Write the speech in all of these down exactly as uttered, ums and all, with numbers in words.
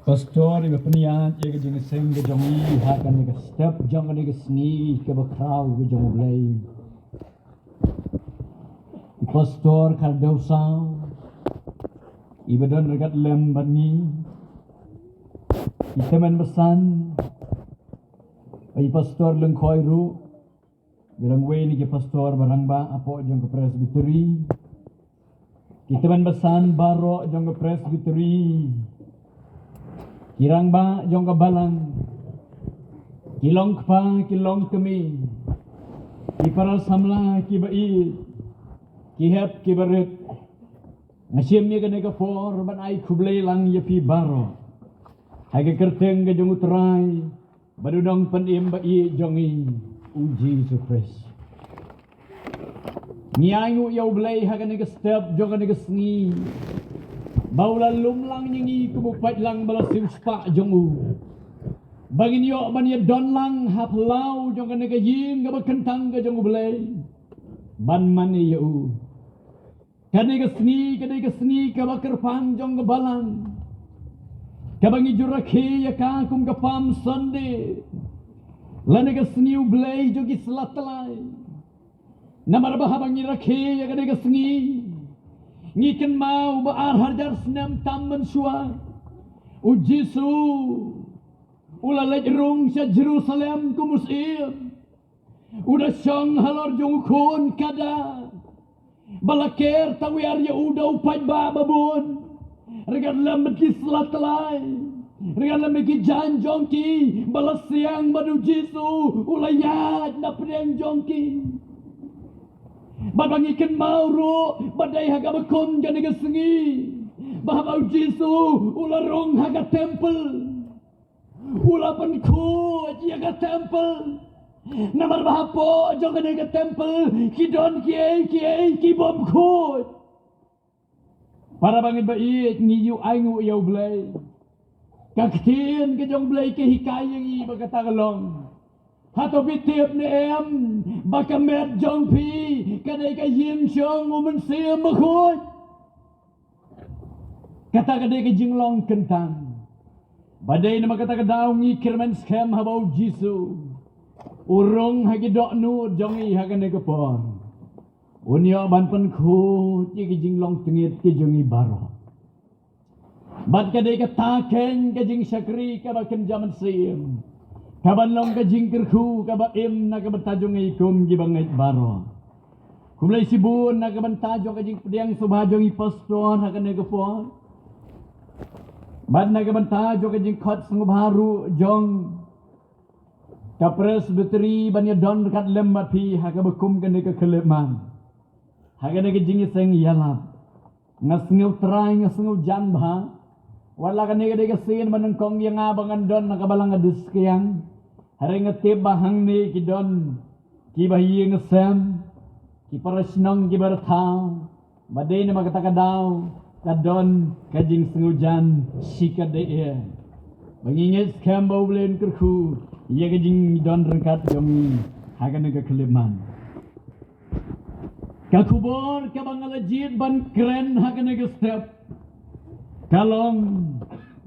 Pastor, iba pynïaid ïa ka jingïaseng ka jong ngi ha kane ka step jong kane ka sngi kaba khraw ka jong U Blei. I Pastor Khardew Saw, iba don ryngkat lem bad ngi. I tymmen basan, i Pastor Lyngkhoi ruh, ba dang wei na ki pastor ba rangbah hapoh jong ka Presbytery. Ki tymmen basan baroh jong ka Presbytery. Ki rangbah jong ka balang. Ki long kpa, ki long kmie. Ki para samla, kiba ïeit. Ki hep, kiba rit. Nga shim ïa kane ka por ban ai khublei lang ïa phi baroh. Ha ka kyrteng ka jong U Trai bad U Nongpynim ba ïeit jong ngi, U Jisu Khrist. Ngi ainguh ïa U Blei ha kane ka step jong kane ka sngi, ba u la lum lang ïa ngi kum u paidlang ba la siewspah jong u, ba ngin ïoh ban ïadon lang ha phyllaw jong kane ka ïing kaba kyntang ka jong U Blei ban mane ïa u. Kane ka sngi, kane ka sngi kaba kyrpang jong ka balang, kaba ngi ju rakhe ïa ka kum ka Palm Sunday, lane ka sngi U Blei jong ki sla tyllai. Namar ba haba ngi rakhe ïa kane ka sngi, ngi kynmaw ba ar hajar snem tam mynshuwa, U Jisu u la leit rung sha Jerusalem kum u syiem. U da shong halor jong u khun kada ba la ker tawiar ïa u da u paidbah babun, ryngkat lem bad ki sla tyllai, ryngkat lem bad ki jaiñ jong ki, ba la siang bad U Jisu u la ïaid na pdeng jong ki. Bad ba ngi kynmaw ruh ba dei ha kaba kum kane ka sngi ba haba U Jisu u la rung ha ka temple, u la pynkhuid ïa ka temple. Namar ba hapoh jong kane ka temple ki don kiei kiei ki bym khuid. Para bangeit ba ïeit, ngi ju ainguh ïa U Blei. Ka ktien ka jong U Blei ka hikai ïa ngi ba kata ka long, hato phi tip ne em ba ka met jong phi ka dei ka ïing jong U Mynsiem Bakhuid? Kata ka dei ka jinglong kyntang. Ba dei namar kata ka daw ngi kyrmen skhem haba U Jisu u rung ha ki dohnud jong ngi ha kane ka por, un ïoh ban pynkhuid ïa ki jinglong tyngit ki jong ngi baroh. Bad ka dei kata keiñ ka jingshakri kaba kynja mynsiem, kaban long ka jingkyrkhu kaba im na ka bynta jong ngi kum ki bangeit baroh. Khublei shibun na ka bynta jong ka jingpdiang sngewbha jong i pastor ha kane ka por, bad na ka bynta jong ka jingkhot sngewbha ruh jong ka Presbytery ban ïadon ryngkat lem bad phi ha kaba kum kane ka khyllipmat, ha kane ka jingïaseng ïalap. Nga sngew trai, nga sngew jan bha. Wat la kane ka dei ka sien ba nyngkong ïa nga ba ngan don ha ka balang ka district, hynrei nga tip ba hangne ki don kiba ïeng sem, ki para shnong kiba rthaw, ba dei namar kata ka daw ka don ka jingsngewjan shikatdei eh. Ba ngi ngeit skhem ba U Blei un kyrkhu ïa ka jingdon ryngkat jong ngi ha kane ka khyllipmat. Ka khubor kaba nga la jied ban kren ha kane ka step ka long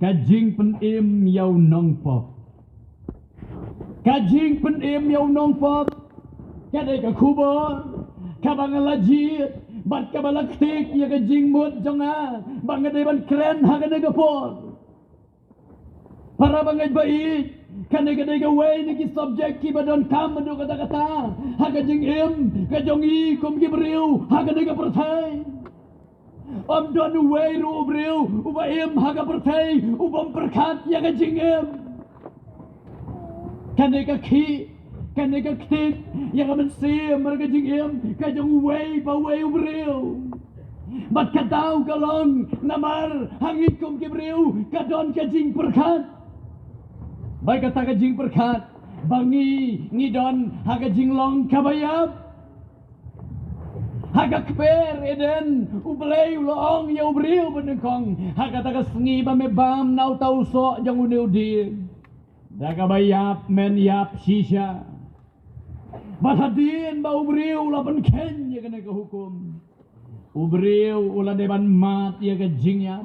ka jingpynim ïa u nongpop. Ka jingpynim ïa u nongpop ka dei ka khubor kaba nga la jied bad kaba la ktik ïa ka jingmut jong nga ba nga dei ban kren ha kane ka por. Para bangeit ba ïeit, kane ka dei kawei na ki subject kiba donkam haduh katta katta ha ka jingim ka jong ngi kum ki briew ha kane ka pyrthei. Ym don uwei ruh u briew uba im ha ka pyrthei u bym pyrkhat ïa ka jingim. Kane ka khih, kane ka ktik ïa ka mynsiem bad ka jingim ka jong uwei pa uwei u briew. Bad ka daw ka long namar ha ngi kum ki briew ka don ka jingpyrkhat. Bad kata ka jingpyrkhat ba ngi, ngi don ha ka jinglong kaba ïap. Ha ka kper Eden, U Blei u la ong ïa u briew ba nyngkong, ha kata ka sngi ba me bam na uta u soh jong une u dieng, da kaba ïap men ïap shisha. Bad hadien ba u briew u la pynkheiñ ïa kane ka hukum, u briew u la dei ban mad ïa ka jingïap.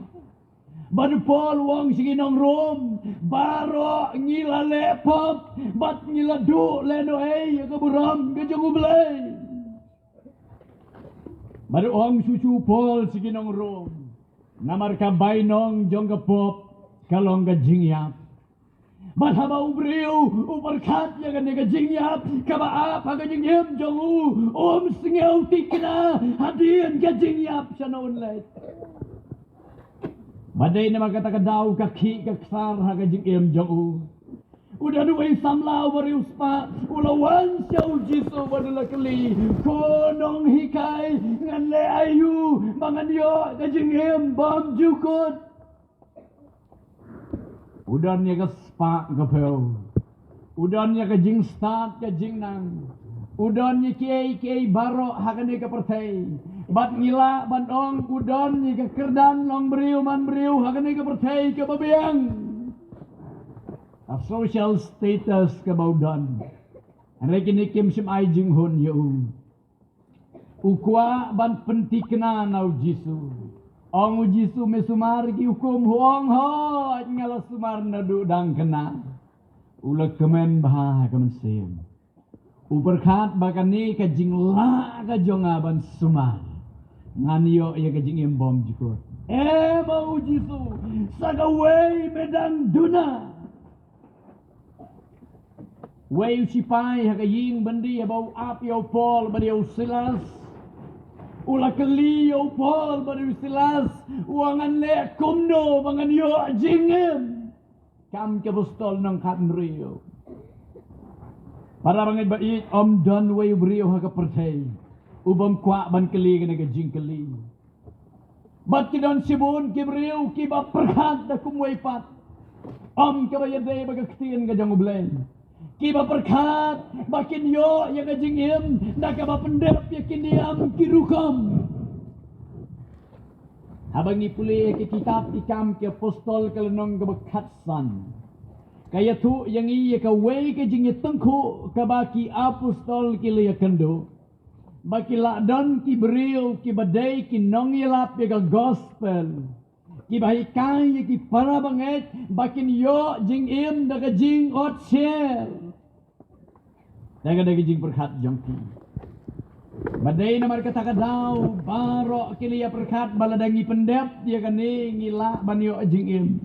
Bad u Paul u ong sha ki nong Rom, baroh ngi la leh pop, bad ngi la duh lehnohei ïa ka burom ka jong U Blei. Bad u ong shuh shuh u Paul sha ki nong Rom, namar ka bainong jong ka pop ka long ka jingïap. Bad haba u briew u pyrkhat ïa kane ka jingïap kaba ap ha ka jingim jong u, um sngew thikna hadien ka jingïap shano un leit. Bad dei namar kata ka daw ka khih ka ksar ha ka jingim jong u. U don uwei samla uba riewspah, u la wan sha u Jisu bad u la kylli, ko nonghikai, ngan leh aïu ba ngan ïoh ka jingim bymjukut? U don ïa ka spah ka phew. U don ïa ka jingstad ka jingnang. U don ïa kiei kiei baroh ha kane ka pyrthei. Bad ngi lah ban ong u don ïa ka kyrdan long briew man briew ha kane ka pyrthei kaba biang. A social status kaba u don. Hynrei kine kim shym ai jinghun ïa u. U kwah ban pynthikna na u Jisu. Ong u Jisu, me sumar ki hukum? U ong, hooid, nga la sumar naduh dang khynnah. U la kmen bha ha ka mynsiem. U pyrkhat ba kane ka jinglah ka jong nga ban sumar, ngan ïoh ïa ka jingim bymjukut. Em, ong u Jisu, sa kawei me dang duna. Wei u shipai ha ka ïing byndi haba u ap ïa u Paul bad ïa u Silas, u la kylli ïa u Paul bad ïa u Silas, u ong, ngan leh kumno ba ngan ïoh jingim? Kam ki Apostol lynnong khathynriew. Para bangeit ba ïeit, ym don uwei u briew ha ka pyrthei u bym kwah ban kylli kane ka jingkylli. Bad ki don shibun ki briew kiba pyrkhat da kumwei pat, ym kaba ïadei bad ka ktien ka jong U Blei. Kiba pyrkhat ba kin ïoh ïa ka jingim da kaba pyndep ïa ki niam ki rukom. Haba ngi pule ïa ka kitab Ki Kam ki Apostol ka lynnong kaba khatsan, ka ïathuh ïa ngi ïa kawei ka jingïatyngkhuh kaba ki apostol ki la ïakynduh. Ba ki la don ki briew kiba dei ki nongïalap ïa ka gospel, kiba hikai ïa ki para bangeit ba kin ïoh jingim da ka jingot sher. Te ka dei ka jingpyrkhat jong ki. Ba dei namar kata ka daw baroh ki la ïa pyrkhat ba lada ngi pyndep ïa kane ngi lah ban ïoh jingim.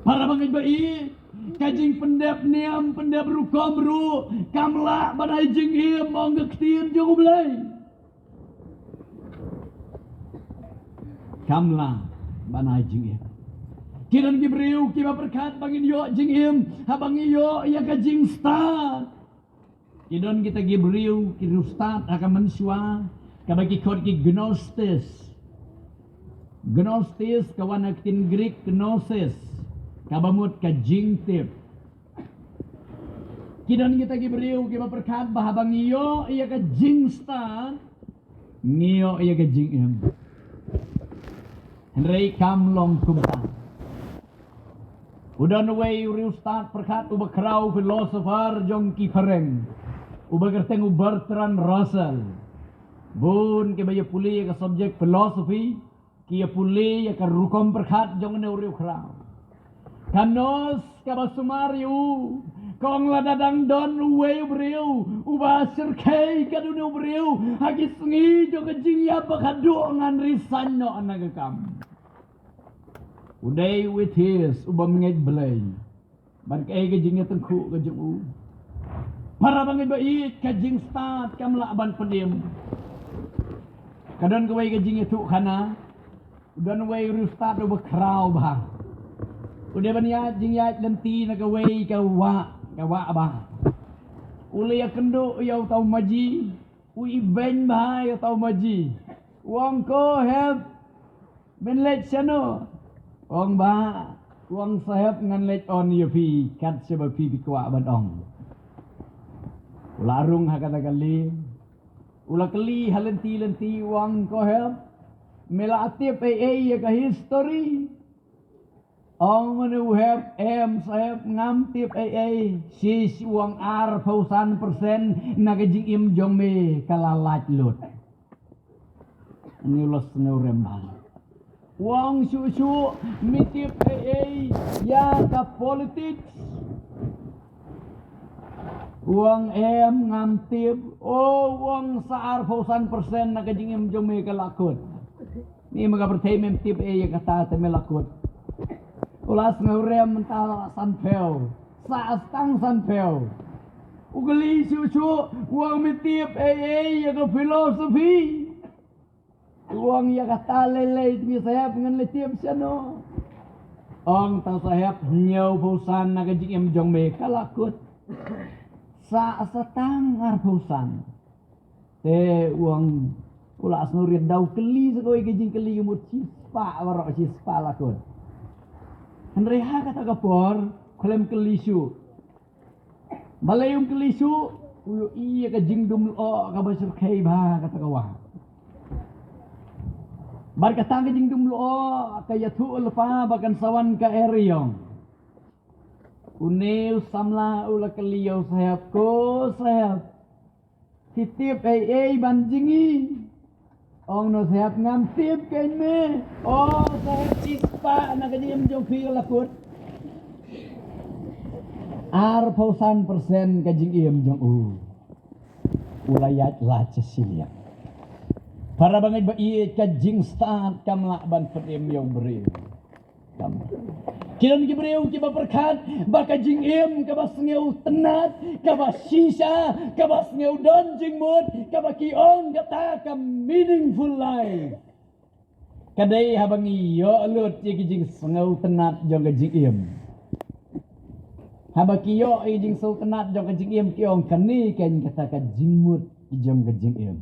Para bangeit ba ïeit, ka jingpyndep niam pyndep rukom ruh kam lah ban ai jingim, ong ka ktien jong U Blei. Kam lah ban ai jingim. Ki don ki briew kiba pyrkhat ba ngin ïoh jingim haba ngi ïoh ïa ka jingstad. Ki don kita ki briew ki riewstad ha ka mynshuwa kaba ki khot ki Gnostis. Gnostis ka wan na ka ktien Greek gnosis, kaba mut ka jingtip. Ki don kita ki briew kiba pyrkhat ba haba ngi ïoh ïa ka jingstad, ngi ïoh ïa ka jingim. Hynrei kam long kumta. U don uwei u riewstad pyrkhat uba khraw, philosopher jong ki phareng, uba kyrteng u Bertrand Russell. Bun kiba ïa pule ïa ka subject philosophy ki ïa pule ïa ka rukom pyrkhat jong une u riewkhraw. Ka gnosis kaba sumar ïa u, ka ong lada dang don uwei u briew uba shyrkhei katne u briew ha ki sngi jong ka jingïap ba khatduh, ngan resign noh na ka kam. U dei u atheist, u bym ngeit Blei. Bad kaei ka jingïatyngkhuh ka jong u? Para bangeit ba ïeit, ka jingstad kam lah ban pynim. Ka don kawei ka jingïathuhkhana. U don uwei u riewstad uba khraw bha. U dei ban ïaid jingïaid lynti na kawei ka wah, ka wah bah. U la ïakynduh ïa uta u maji. U ibeiñ bha ïa uta u maji. U ong, ko hep, men leit shano? U ong, bah, u ong, sahep, ngan leit on ïa phi kat shaba phi phi kwah ban ong. U la rung ha kata ka lieng. U la kylli ha lynti lynti, u ong, ko hep, me la tip ei ei ïa ka history? Ong une u hep, em sahep, ngam tip ei ei. Shi, u ong, arphew san percent na ka jingim jong me ka la lait lut. Une u la sngewrem bha. U ong shuh shuh, me tip ei ei ïa ka politics? U ong em, ngam tip. Oh, u ong sa arphew san persen na ka jingim jong me ka la kut. Ni ma ka pyrthei mem tip ei ïa kata te me la kut. U la sngew rem mynta la san phew. Sa tang san phew. U kylli shuh shuh, u ong me tip ei ei ïa ka philosophy? U ong ïa kata lei lei te me sahep, ngan leit tip shano? Ong tang sahep, hynñiew phew san na ka jingim jong me ka la kut. Sa sa tang arphew san. Te u ong u la sngew rit da u kylli sa kawei ka jingkylli ka mut shispah baroh, shispah la kut. Hynrei ha kata ka por khlem kylli shuh. Balei um kylli shuh? U ïohi ïa ka jingdum lyoh kaba shyrkhei bha kata ka wah. Bad kata ka jingdum lyoh ka ïathuh lypa ba kan sa wan ka eriong. Une u samla u la kylli ïa u sahep, ko sahep, phi tip ei ei ban jngi? Ong no sahep, ngam tip kein me. O sahep, shispah na ka jingim jong phi ka la kut. Arphew san persen ka jingim jong u u la ïaid lait sha shiliang. Para bangeit ba ïeit, ka jingstad kam lah ban pynim ïa u briew. Ki don ki briew kiba pyrkhat ba ka jingim kaba sngewtynnat, kaba shisha, kaba sngew don jingmut, kaba ki ong kata ka meaningful life, ka dei haba ngi ïoh lut ïa ki jingsngewtynnat jong ka jingim. Haba ki ïoh ïa ki jingsngewtynnat jong ka jingim ki ong kane keiñ kata ka jingmut jong ka jingim.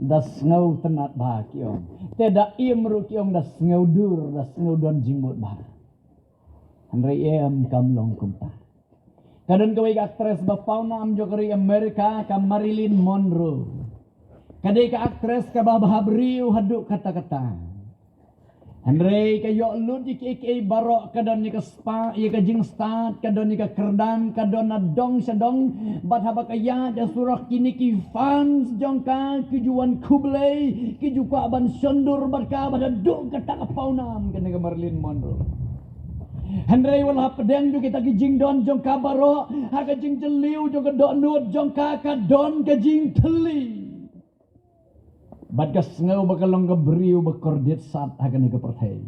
Da sngewtynnat bha ki ong. Te da im ruh ki ong da sngew dur, da sngew don jingmut bha. Hynrei em, kam long kumta. Ka don kawei ka actress ba pawnam jong ka ri America, ka Marilyn Monroe. Ka dei ka actress kaba bha briew haduh katta katta. Hynrei ka ïoh lut ïa kiei kiei baroh, ka don ïa ka spah, ïa ka jingstad, ka don ïa ka kyrdan, ka don na dong sha dong. Bad haba ka ïaid ha surok, kine ki fans jong ka ki ju wan khublei, ki ju kwah ban shondur bad ka, bad haduh katta ka pawnam kane ka Marilyn Monroe. Hynrei wat la hapdeng jong kita ki jingdon jong ka baroh, ha ka jingjylliew jong ka dohnud jong ka, ka don ka jingthylli. Bad ka sngew ba ka long ka briew ba kordit sat ha kane ka pyrthei.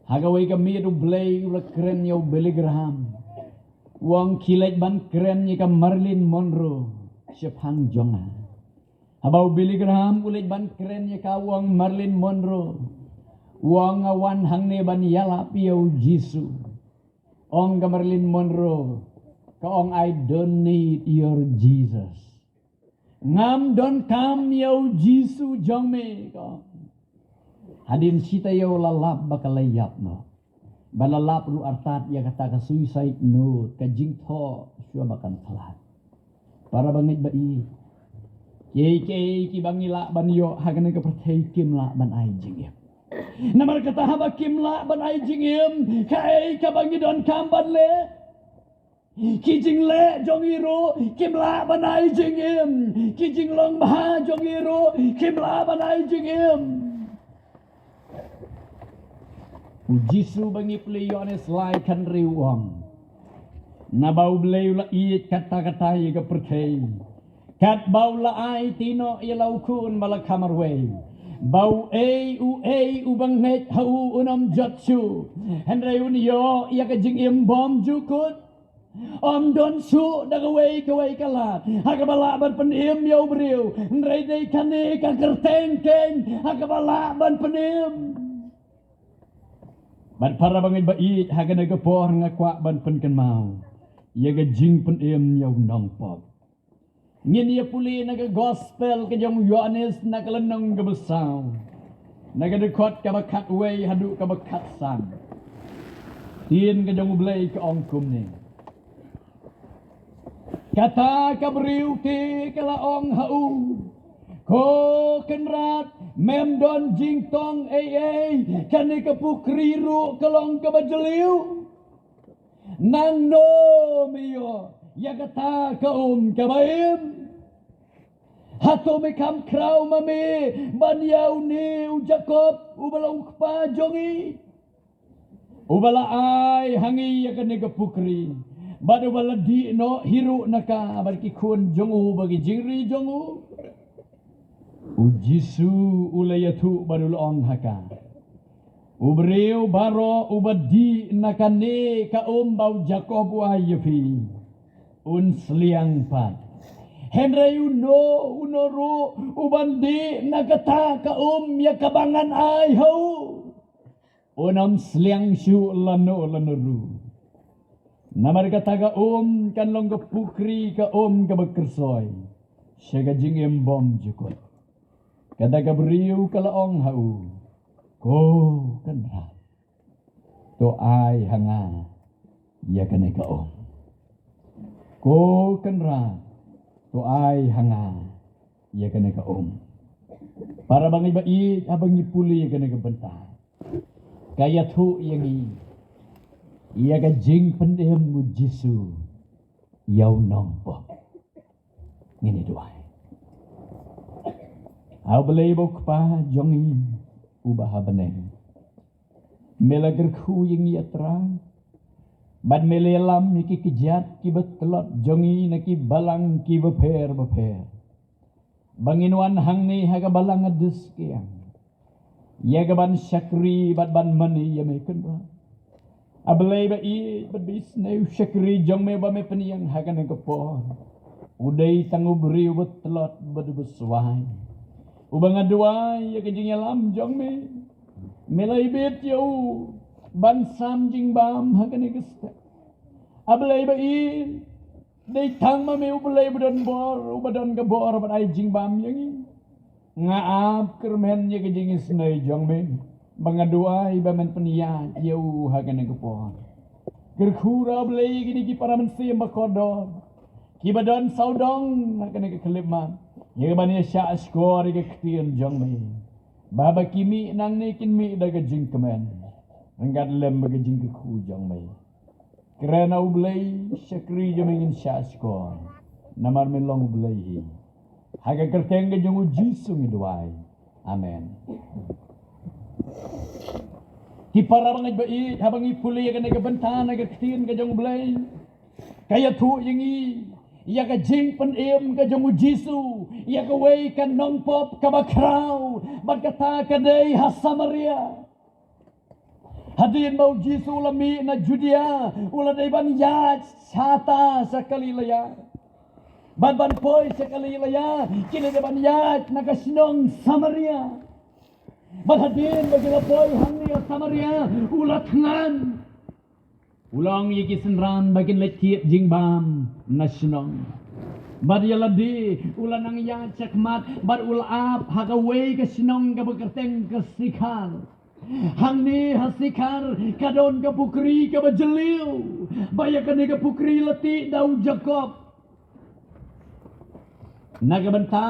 Ha kawei ka miet U Blei u la kren ïa u Billy Graham. U ong khie leit ban kren ïa ka Marilyn Monroe shaphang jong nga. Haba u Billy Graham u leit ban kren ïa ka, u ong Marilyn Monroe, u ong nga wan hangne ban ïalap ïa u Jisu. Ong ka Marilyn Monroe, ka ong, "I don't need your Jesus." Ngam donkam ïa u Jisu jong me, ka ong. Hadien shi taïew la lap ba ka la ïap noh. Ba la lap ruh artat ïa kata ka suicide note, ka jingthoh shuwa ba kan khlad. Para bangeit ba ïeit, kiei kiei kiba ngi lah ban ïoh ha kane ka pyrthei kim lah ban ai jingim. Namar kata haba kim lah ban ai jingim, kaei kaba ngi donkam ban leh? Ki jingleh jong ngi ruh kim lah ban ai jingim. Ki jinglong bha jong ngi ruh kim lah ban ai jingim. U Jisu ba ngi pule, Ïoannis lai khathynriew, u ong, naba U Blei u la ïeit katta katta ïa ka pyrthei, katba u la aiti noh ïa la u Khun ba la kha marwei, ba uei uei u bangeit ha u un ym jot shuh, hynrei un ïoh ïa ka jingim bymjukut. Ym don shuh da kawei kawei ka lad ha kaba lah ban pynim ïa u briew, hynrei dei kane ka kyrteng keiñ ha kaba lah ban pynim. Bad para bangeit ba ïeit, ha kane ka por nga kwah ban pynkynmaw ïa ka jingpynim ïa u nongpop. Ngin ïa pule na ka gospel ka jong u Ïoannis, na ka lynnong kaba saw, na ka dkhot kaba khatwei haduh kaba khatsan. Ktien ka jong U Blei ka ong kumne: Kata ka briew te ka la ong ha u, Ko Kynrad, mem don jingtong ei ei, kane ka pukri ruh ka long kaba jylliew. Nangno me ïoh ïa kata ka um kaba im? Hato me kham khraw ma me ban ïa une u Jakob, uba la u kpa jong ngi, uba la ai ha ngi ïa kane ka pukri, bad uba la dih noh hi ruh na ka bad ki khun jong u bad ki jingri jong u? U Jisu u la ïathuh bad u la ong ha ka: U briew baroh uba dih na kane ka um ba u Jakob u ai ïa phi, un sliang pat. Hynrei uno uno ruh uban dih na kata ka um ïa kaba ngan ai ha u, un ym sliang shuh lano lano ruh. Namar kata ka um kan long ka pukri ka um kaba kyrsoi sha ka jingim bymjukut. Kata ka briew ka la ong ha u: Ko Kynrad, to ai ha nga ïa kane ka um. Ko Kynrad, to ai ha nga ïa kane ka um. Para bangeit ba ïeit, haba ngi pule ïa kane ka bynta, ka ïathuh ïa ngi ïa ka jingpynim u Jisu ïa u nongpop. Ngin ïa duwai. A Blei ba u Kpa jong ngi uba ha bneng, me la kyrkhu ïa ngi, A Trai, bad me la ïalam ïa ki kjat kiba tlot jong ngi na ki balang kiba pher bapher, ba ngin wan hangne ha ka balang Adis Kiang ïa ka ban shakri bad ban mane ïa me Kynrad. A Blei ba ïeit bad ba isynei, u shakri jong me ba me pynïeng ha kane ka por u dei tang u briew ba tlot bad uba swai, uba nga duwai ïa ka jingïalam jong me. Me la ibit ïa u ban sam jingbam ha kane ka step. A Blei ba ïeit, dei tang ma me U Blei ba don bor, uba don ka bor ban ai jingbam ïa ngi. Nga ap kyrmen ïa ka jingisynei jong me, ba nga duwai ba men pynïaid ïa u ha kane ka por. Kyrkhu ruh, A Blei, ïa kine ki para mynsiem ba kordor, kiba don sawdong ha kane ka khyllipmat, ïa ka ban ïa shahshkor ïa ka ktien jong me, ba haba ki mih nangne kin mih da ka jingkmen ryngkat lem bad ka jingkyrkhu jong me. Kren, A Blei, shakri jong me ngin shahshkor, namar me long U Blei hi. Ha ka kyrteng ka jong U Jisu ngi duwai. Amen. Ki para bangeit ba ïeit, haba ngi pule ïa kane ka bynta na ka ktien ka jong U Blei, ka ïathuh ïa ngi ïa ka jingpynim ka jong U Jisu ïa kawei ka nongpop kaba khraw, bad kata ka dei ha Samaria. Hadien ba U Jisu u la mih na Judia, u la dei ban ïaid shata sha Galilea. Bad ban poi sha Galilea, ki la dei ban ïaid na ka shnong Samaria. Bad hadien ba ki la poi hangne ha Samaria, u la thngan. U la ong ïa ki synran ba kin leit thied jingbam na shnong. Bad ïa lade u la nang ïaid shakhmat, bad u la ap ha kawei ka shnong kaba kyrteng ka Sikhar. Hangne ha Sikhar ka don ka pukri kaba jylliew, ba ïa kane ka pukri la tih da u Jakob na ka bynta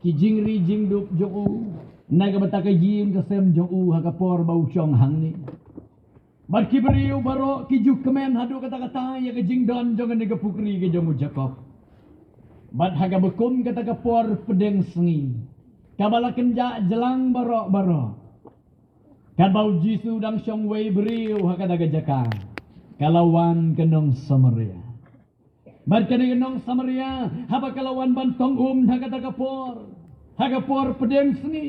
ki jingri jingdup jong u, na ka bynta ka ïing ka sem jong u ha ka por ba u shong hangne. Bad ki briew baroh ki ju kmen haduh katta katta ïa ka jingdon jong kane ka pukri ka jong u Jakob. Bad ha kaba kum kata ka por pdeng sngi, kaba la kynjah jlang baroh baroh, katba U Jisu u dang shong wei briew ha kata ka jaka, ka la wan ka nong Samaria. Bad kane ka nong Samaria, haba ka la wan ban tong um ha kata ka por, ha ka por pdeng sngi,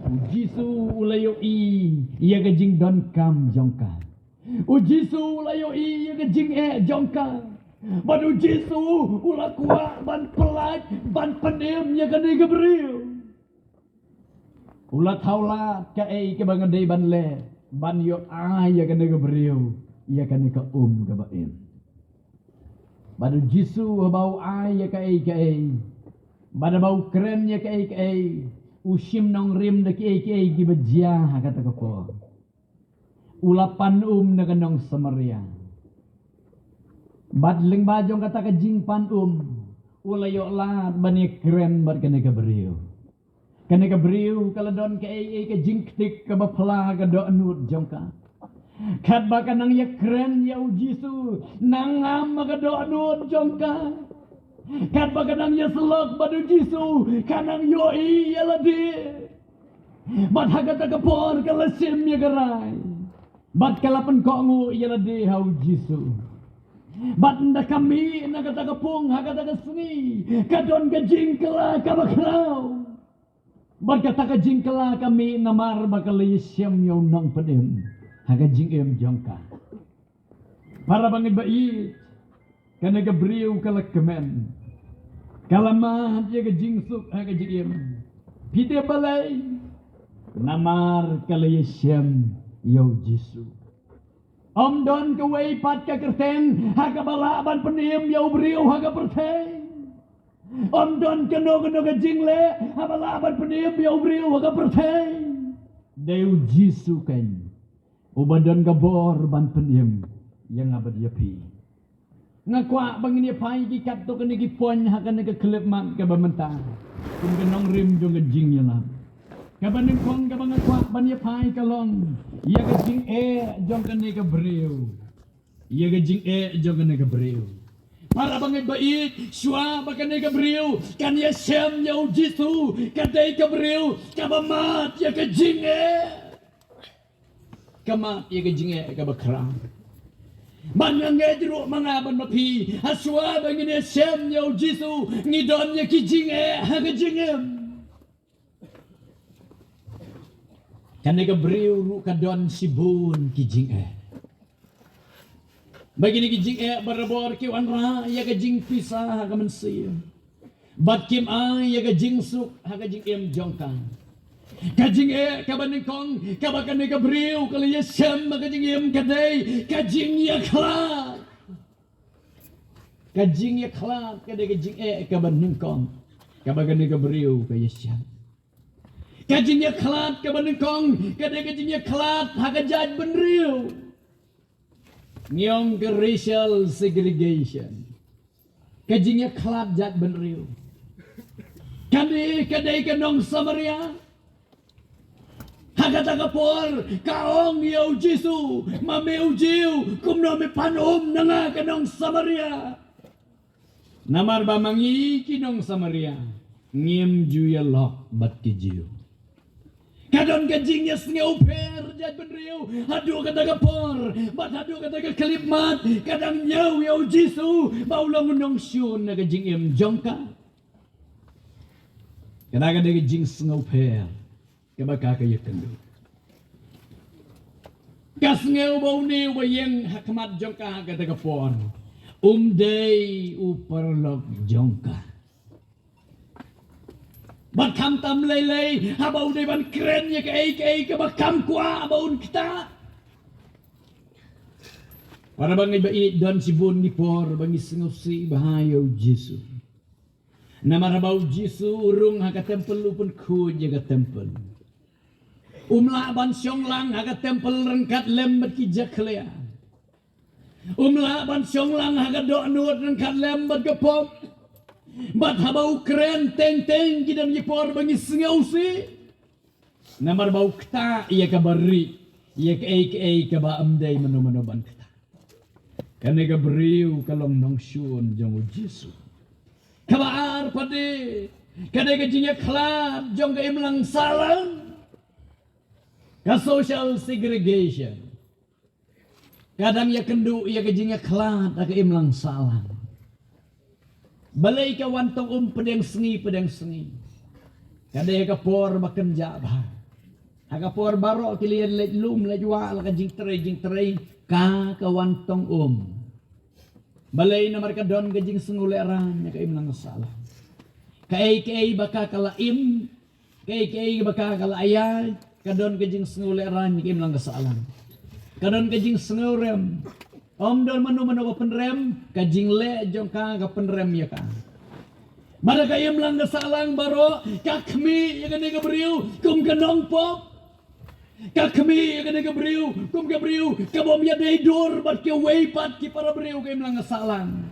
U Jisu u la ïohi ïa ka jingdonkam jong ka. U Jisu u la ïohi ïa ka jingeh jong ka. Bad U Jisu u la kwah ban pyllait, ban pynim ïa kane ka briew. U la thaw lad kaei kaba nga dei ban leh, ban ïoh ai ïa kane ka briew ïa kane ka um kaba im. Bad U Jisu haba u ai ïa kaei kaei, bad haba u kren ïa kaei kaei, u shim nongrim da kiei kiei kiba jia ha kata ka por. U la pan um na ka nong Samaria. Bad lyngba jong kata ka jingpan um, u la ïoh lad ban ïa kren bad kane ka briew. Kane ka briew ka la don kaei kaei ka jingktik kaba phla ha ka dohnud jong ka. Katba ka nang ïa kren ïa U Jisu, nang ngam ha ka dohnud jong ka. Katba ka nang ïasyllok bad u Jisu, ka nang ïohi ïa lade. Bad ha kata ka por ka la shim ïa ka rai. Bad ka la pynkohnguh ïa lade ha u Jisu. Bad ynda ka mih na kata ka pung ha kata ka sngi, ka don ka jingkylla kaba khraw. Bad kata ka jingkylla ka mih namar ba ka la ïashem ïa u nongpynim ha ka jingim jong ka. Para bangeit ba ïeit, kane ka briew ka la kmen, ka la mad ïa ka jingsuk ha ka jingim. Phi tip balei? Namar ka la ïashem ïa u Jisu. Ym don kawei pat ka kyrteng ha kaba lah ban pynim ïa u briew ha ka pyrthei. Ym don kano kano ka jingleh haba lah ban pynim ïa u briew ha ka pyrthei. Dei u Jisu keiñ uba don ka bor ban pynim ïa nga bad ïa phi. Nga kwah ba ngin ïa phai ki katto katne ki point ha kane ka khyllipmat kaba mynta kum ka nongrim jong ka jingïalap. Kaba nyngkong kaba nga kwah ban ïa phai ka long ïa ka jingeh jong kane ka briew. Ïa ka jingeh jong kane ka briew. Para bangeit ba ïeit, shuwa ba kane ka briew kan ïashem ïa u Jisu, ka dei ka briew kaba mad ïa ka jingeh. Ka mad ïa ka jingeh kaba khraw. Bad nga ngeit ruh ma nga bad ma phi, ha shuwa ba ngin ïashem ïa u Jisu, ngi don ïa ki jingeh ha ka jingim. Kane ka briew ruh ka don shibun ki jingeh. Ba kine ki jingeh barabor ki wanrah ïa ka jingpisa ha ka mynsiem. Bad kim ai ïa ka jingsuk ha ka jingim jong ka. Ka jingeh kaba nyngkong kaba kane ka briew ka la ïashem ha ka jingim ka dei ka jingïakhlad. Ka jingïakhlad ka dei ka jingeh kaba nyngkong kaba kane ka briew ka ïashem. Ka jingïakhlad kaba nyngkong ka dei ka jingïakhlad ha ka jaitbynriew. Ngi ong ka racial segregation. Ka jingïakhlad jaitbynriew. Kane ka dei ka nong Samaria. Ha kata ka por ka ong ïa u Jisu, ma me u Jiw, kumno me pan um na nga ka nong Samaria? Namar ba ma ngi ki nong Samaria ngim ju ïalok bad ki Jiw. Ka don ka jingïasngewpher jaitbynriew haduh kata ka por bad haduh kata ka khyllipmat ka dang ñiew ïa u Jisu ba u long u nongshun na ka jingim jong ka. Kata ka dei ka jingsngewpher kaba ka ka ïakynduh. Ka sngew ba une uba ïeng ha khmat jong ka ha kata ka por um dei u paralok jong ka. Bad khamtam lei lei haba u dei ban kren ïa kaei kaei kaba kam kwah ba un ktah. Para bangeit ba ïeit, don shibun ki por ba ngi sngewsih bha ïa u Jisu. Namar haba u Jisu u rung ha ka templ u pynkhuid ïa ka templ. Um lah ban shong lang ha ka templ ryngkat lem bad ki jakhlia. Um lah ban shong lang ha ka dohnud ryngkat lem bad ka pop. Bad haba u kren teng teng ki don ki por ba ngi sngewsih. Namar ba u ktah ïa kaba rieh, ïa kaei kaei kaba ym dei mano mano ban ktah. Kane ka briew ka long nongshun jong u Jisu. Kaba ar pat de ka dei ka jingïakhlad jong ka imlang sahlang. Ka social segregation. Ka dang ïakynduh ïa ka jingïakhlad ha ka imlang sahlang. Balei ka wan tong um pdeng sngi pdeng sngi? Ka dei ha ka por ba kynjah bha. Ha ka por baroh ki la ïaleit lum leit wah la ka jingtrei jingtrei ka ka wan tong um. Balei? Namar ka don ka jingsngewlehraiñ ha ka imlang sahlang. Kaei kaei ba ka ka la im Kaei kaei ba ka ka la ïaid ka don ka jingsngewlehraiñ ha ka imlang ka sahlang. Ka don ka jingsngewrem. Ym don mano mano ba pynrem, ka jingleh jong ka ka pynrem ïa ka. Bad ha ka imlang ka sahlang baroh ka khmih ïa kane ka briew kum ka nongpop. Ka khmih ïa kane ka briew kum ka briew kaba ym ïadei dur bad kiwei pat ki para briew ka imlang ka sahlang.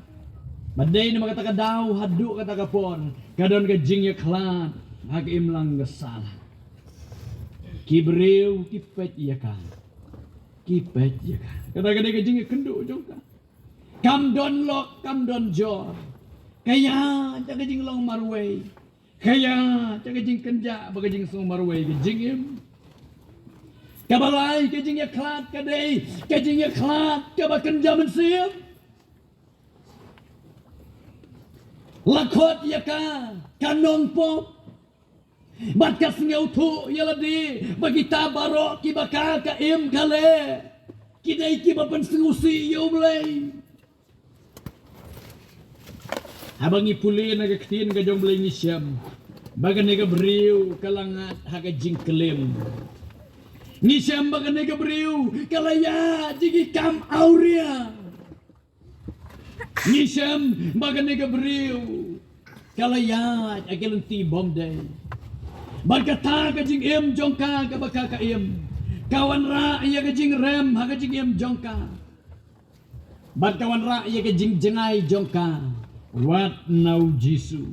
Bad dei namar kata ka daw haduh kata ka por ka don ka jingïakhlad ha ka imlang ka sahlang. Ki briew ki peit ïa ka, ki peit ïa ka. Kata ka dei ka jingïakynduh jong ka. Kam don lok kam don jor. Ka ïaid ka jinglong marwei. Ka ïaid ka jingkynjah bad ka jingsngew marwei ka jingim. Kaba lai ka jingïakhlad ka dei ka jingïakhlad kaba kynja mynsiem. La khot ïa ka ka nongpop. Bad ka sngewthuh ïa lade ba kita baroh kiba ka ka im ka leh ki dei kiba pynsngewsih ïa U Blei. Haba ngi pule na ka ktien ka jong U Blei ngi shem ba kane ka briew ka la ngat ha ka jingklim. Ngi shem ba kane ka briew ka la ïaid ïa ki kam awria. Ngi shem ba kane ka briew ka la ïaid ha ki lynti bymdei. Bad kata ka jingim jong ka kaba ka ka im ka wanrah ïa ka jingrem ha ka jingim jong ka. Bad ka wanrah ïa ka jingjngai jong ka wat na U Jisu.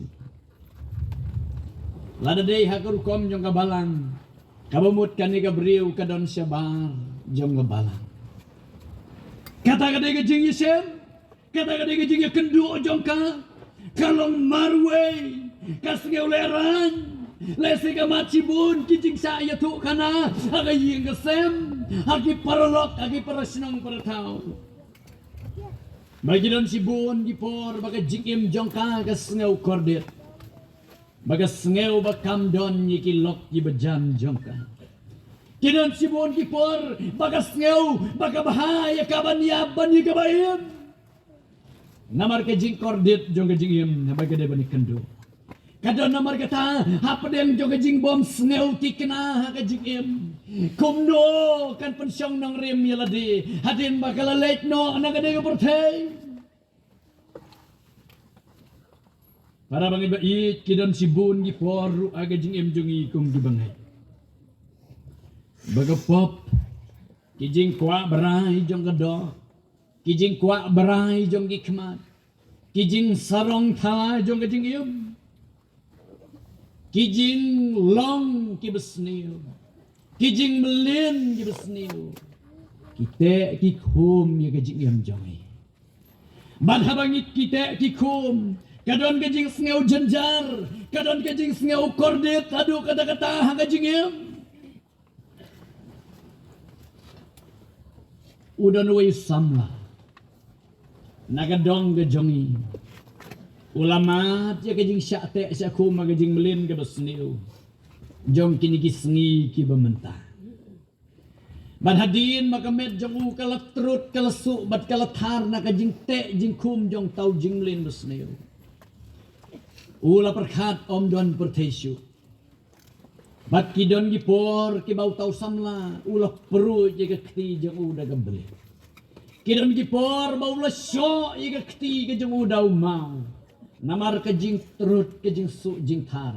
Lada dei ha ka rukom jong ka balang, kaba mut kane ka briew ka don shabar jong ka balang. Kata ka dei ka jingïashem, kata ka dei ka jingïakynduh jong ka. Ka long marwei, ka sngew lehraiñ. Lehse ka mad shibun ki jingshah ïathuhkhana ha ka ïing ka sem, ha ki paralok, ha ki parashnong parathaw. Ba ki don shibun ki por ba ka jingim jong ka ka sngew kordit. Ba ka sngew ba kam don ïa ki lok kiba jan jong ka. Ki don shibun ki por ba ka sngew ba ka bha ïa ka ban ïap ban ïa kaba im. Namar ka jingkordit jong ka jingim, namar ka dei ban ïakynduh. Ka don namar kata hapdeng jong ka jingbym sngew thikna ha ka jingim. Kumno kan pynshong nongrim ïa lade hadien ba ka la leit noh na kane ka pyrthei. Para bangeit ba ïeit, ki don shibun ki por ruh ha ka jingim jong ngi kum ki bangeit. Ba ka pop, ki jingkwah brai jong ka doh, ki jingkwah brai jong ki khmat, ki jingsarong thala jong ka jingim, ki jinglong kiba sniew, ki jingmlien kiba sniew, ki teh ki khum ïa ka jingim jong ngi. Bad haba ngi ki teh ki khum, ka don ka jingsngew jynjar, ka don ka jingsngew kordit haduh katta katta ha ka jingim. U don uwei u samla na ka dong ka jong ngi, u la mad ïa ka jingshah teh shah khum ha ka jingmlien kaba sniew jong kine ki sngi kiba mynta. Bad hadien ba ka met jong u ka la trud, ka la suh bad ka la thar na ka jingteh jingkhum jong uta u jingmlien ba sniew, u la pyrkhat ym don pyrthei shuh. Bad ki don ki por kiba uta u samla u la pruid ïa ka kti jong u da ka blei. Ki don ki por ba u la shoh ïa ka kti ka jong u da u maw. Namar ka jingtrud, ka jingsuh jingthar.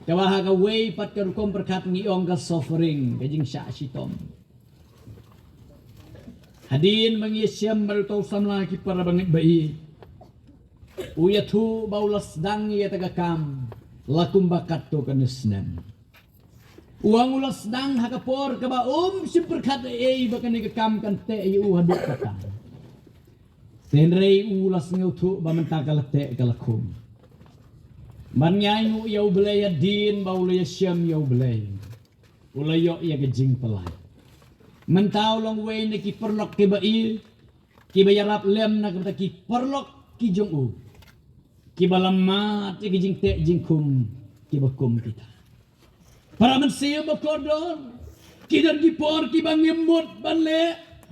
Kaba ha kawei pat ka rukom pyrkhat ngi ong ka suffering, ka jingshah shitom. Hadien ba ngi ïashem bad uta u samla, ki para bangeit ba ïeit, u ïathuh ba u la sdang ïa kata ka kam la kumba katto katne snem. U ong u la sdang ha ka por kaba um shym pyrkhat ei ei ba kane ka kam kan teh ïa u haduh katta. Hynrei u la sngewthuh ba mynta ka la teh ka la khum. Ban ïa ainguh ïa U Blei hadien ba u la ïashem ïa U Blei, u la ïoh ïa ka jingpyllait. Mynta u long uwei na ki paralok kiba ïeit, kiba ïarap lem na ka bynta ki paralok ki jong u, kiba la mad ïa ki jingteh jingkhum kiba kum kita. Para mynsiem ba kordor, ki don ki por kiba ngim mut ban leh.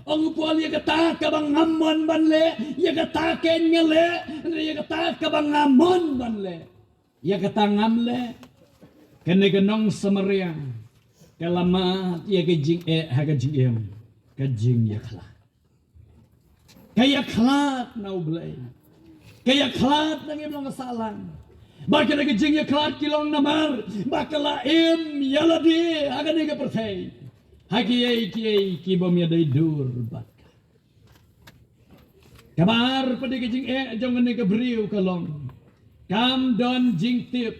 Ong u Paul, ïa kata kaba ngam mon ban leh, ïa kata kein nga leh, hynrei ïa kata kaba ngam mon ban leh, ïa kata ngam leh. Kane ka nong Samaria ka la mad ïa ka jingeh ha ka jingim, ka jingïakhlad. Ka ïakhlad na U Blei. Ka ïakhlad na ngi, ym long ka sahlang. Ba kane ka jingïakhlad ki long namar ba ka la im ïa lade ha kane ka pyrthei ha kiei kiei ki bym ïadei dur bad ka. Kaba ar pat de ka jingeh jong kane ka briew ka long, kam don jingtip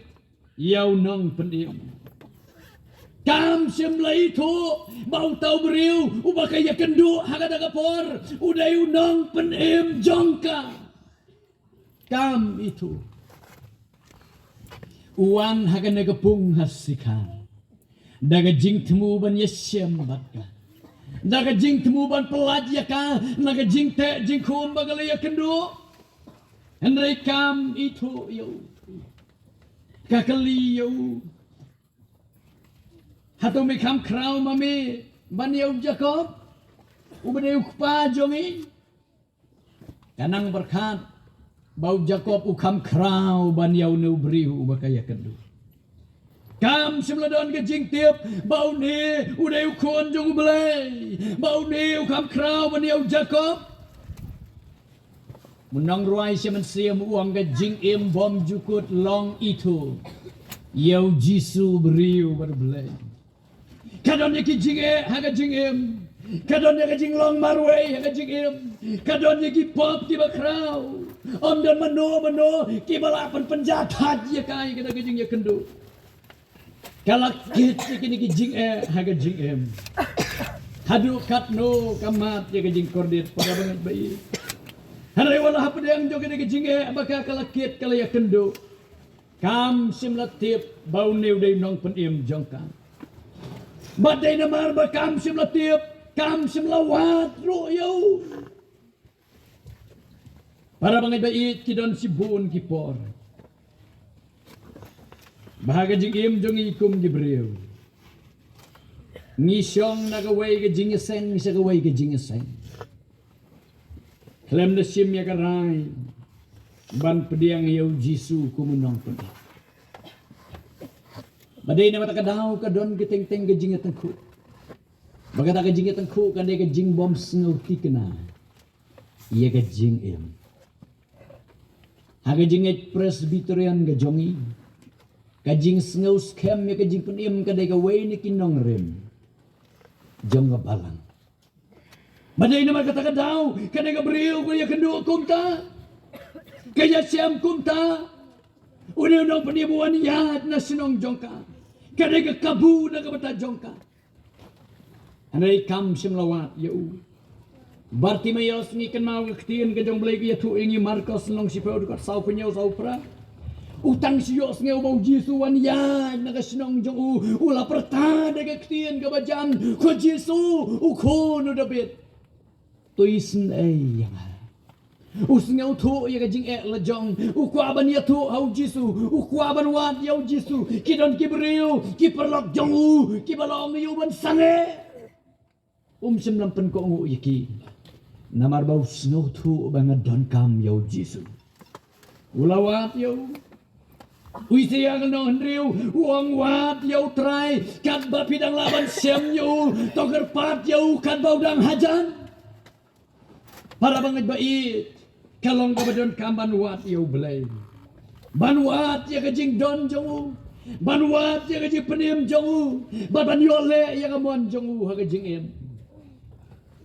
ïa u nongpynim. Kam shym la ithuh ba uta u briew uba ka ïakynduh ha kata ka por u dei u nongpynim jong ka. Kam ithuh. U wan ha kane ka pung ha sikha da ka jingthmu ban ïashem bad ka, da ka jingthmu ban pyllait ïa ka na ka jingteh jingkhum ba ka la ïakynduh. Hynrei kam ithuh ïa u. Ka kylli ïa u, hato me kham khraw ma me ban ïa u Jakob, uba dei u kpa jong ngi? Ka nang pyrkhat ba u Jakob u kham khraw ban ïa une u briew uba ka ïakynduh. Kam shym la don ka jingtip ba une u dei u khun jong U Blei, ba une u kham khraw ban ïa u Jakob. U nongrwai Mynsiem u ong ka jingim bymjukut long ithuh ïa u Jisu, briew bad U Blei. Ka don ïa ki jingeh ha ka jingim. Ka don ïa ka jinglong marwei ha ka jingim. Ka don ïa ki pop kiba khraw. Ym don mano mano kiba lah pynpynjah thait ïa ka ïa ka da ka jingïakynduh. Ka la kit ïa kine ki jingeh ha ka jingim. Haduh katno ka mad ïa ka jingkordit, para bangeit ba ïeit. Hynrei wat la hapdeng jong kine ki jingeh ba ka, ka la kit, ka la ïakynduh, kam shym la tip ba une u dei u nongpynim jong ka. Bad dei namar ba kam shym la tip, kam shym la wad ruh ïa u. Para bangeit ba ïeit, ki don shibun ki por ba ha ka jingim jong ngi kum ki briew, ngi shong na kawei ka jingïaseng sha kawei ka jingïaseng. Khlem da shim ïa ka rai ban pdiang ïa u Jisu kum u nongpynim. Ba dei na kata ka daw ka don ka teng teng ka jingïatyngkhuh. Ba kata ka jingïatyngkhuh ka dei ka jingbym sngewthikna ïa ka jingim. Ha ka jingngeit Presbyterian ka jong ngi, ka jingsngew skhem ïa ka jingpynim ka dei kawei na ki nongrim jong ka balang. Ba dei namar kata ka daw kane ka briew ka ïakynduh kumta, ka ïashem kumta. Une u nongpynim u wan ïaid na shnong jong ka. Ka dei ka kabu na ka bynta jong ka. Hynrei kam shym la wad ïa u. Bartimaeus, ngi kynmaw ka ktien ka jong U Blei ka ïathuh ïa ngi, Markos lynnong shiphew, dkhot saw phew hynñiew, saw phra. U tang shu ïohsngew ba u Jisu u wan ïaid na ka shnong jong u, u la pyrta da ka ktien kaba jan, "Ko Jisu, u khun u Dabid, to isynei ïa nga." U sngewthuh ïa ka jingeh la jong, u kwah ban ïathuh ha u Jisu, u kwah ban wad ïa u Jisu. Ki don ki briew, ki paralok jong u, kiba la ong ïa u ban sangeh. Um shym la pynkohnguh ïa ki, namar ba u sngewthuh ba nga donkam ïa u Jisu. U la wad ïa u. U Isaïah ka lynnong hynriew u ong, "Wad ïa u Trai katba phi dang lah ban shem ïa u, to kyrpad ïa u katba u dang hajan." Para bangeit ba ïeit, ka long kaba donkam ban wad ïa U Blei, ban wad ïa ka jingdon jong u, ban wad ïa ka jingpynim jong u, bad ban ïoh leh ïa ka mon jong u ha ka jingim.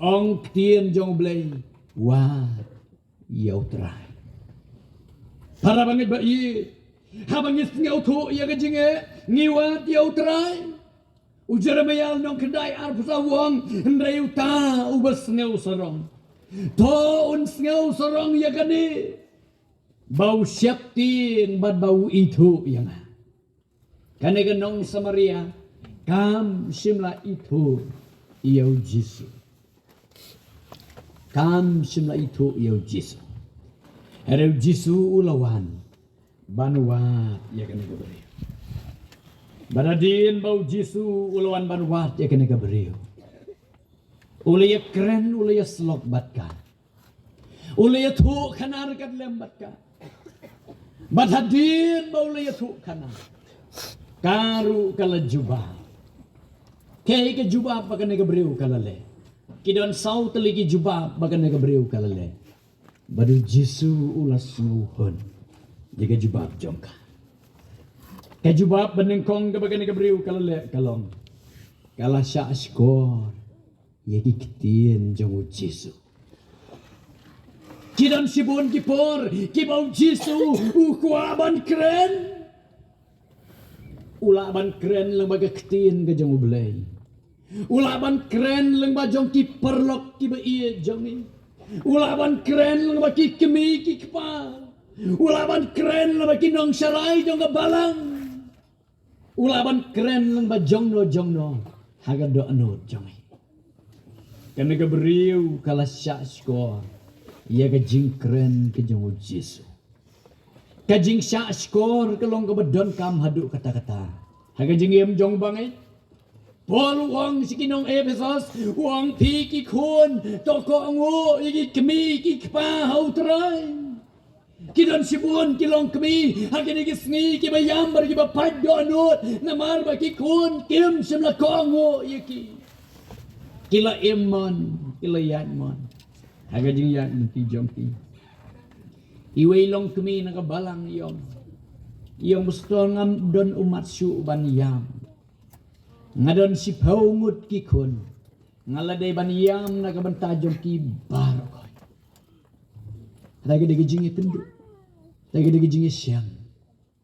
Ong ktien jong U Blei, wad ïa u Trai. Para bangeit ba ïeit, haba ngi sngewthuh ïa ka jingeh, ngi wad ïa u Trai. U Jeremaïah lynnong khyndai arphew saw u ong, "Hynrei uta uba sngewsarong, to un sngewsarong ïa kane, ba u sheptieng bad ba u ithuh ïa nga." Kane ka nong Samaria kam shym la ithuh ïa u Jisu. Kam shym la ithuh ïa u Jisu. Hynrei u Jisu u la wan ban wad ïa kane ka briew. Bad hadien ba u Jisu u la wan ban wad ïa kane ka briew, u la ïakren, u la ïasyllok bad ka. U la ïathuh khana ryngkat lem bad ka. Bad hadien ba u la ïathuh khana, ka ruh ka la jubab. Kaei ka jubab ba kane ka briew ka la leh? Ki don saw tylli ki jubab ba kane ka briew ka la leh. Bad u Jisu u la sngewhun ïa ka jubab jong ka. Ka jubab banyngkong kaba kane ka briew ka la leh ka long, ka la shah shkor ïa ki ktien jong u Jisu. Ki don shibun ki por kiba u Jisu u kwah ban kren. U lah ban kren lyngba ka ktien ka jong U Blei. U lah ban kren lyngba jong ki paralok kiba ïeit jong ngi. U lah ban kren lyngba ki kmie ki kpa. U lah ban kren lyngba ki nongsharai jong ka balang. U lah ban kren lyngba jongno jongno ha ka dohnud jong ngi. Kane ka briew ka la shah shkor ïa ka jingkren ka jong U Jisu. Ka jingshah shkor ka long kaba donkam haduh katta katta. Ha ka jingim jong ba ngi, Paul u ong sha ki nong Ephesos, u ong, phi ki khun, to kohnguh ïa ki kmie ki kpa ha U Trai. Ki don shibun ki longkmie ha kine ki sngi, kiba ïam bad kiba pait dohnud, namar ba ki khun kim shym la kohnguh ïa ki. Ki la im mon, ki la ïaid mon ha ka jingïaid lynti jong ki. Iwei i longkmie na ka balang i ong, i ong, pastor, ngam don ummat shuh ban ïam. Nga don shiphew ngut ki khun. Nga la dei ban ïam na ka bynta jong ki baroh. Hynrei ka dei ka jingïakynduh, hynrei ka dei ka jingïashem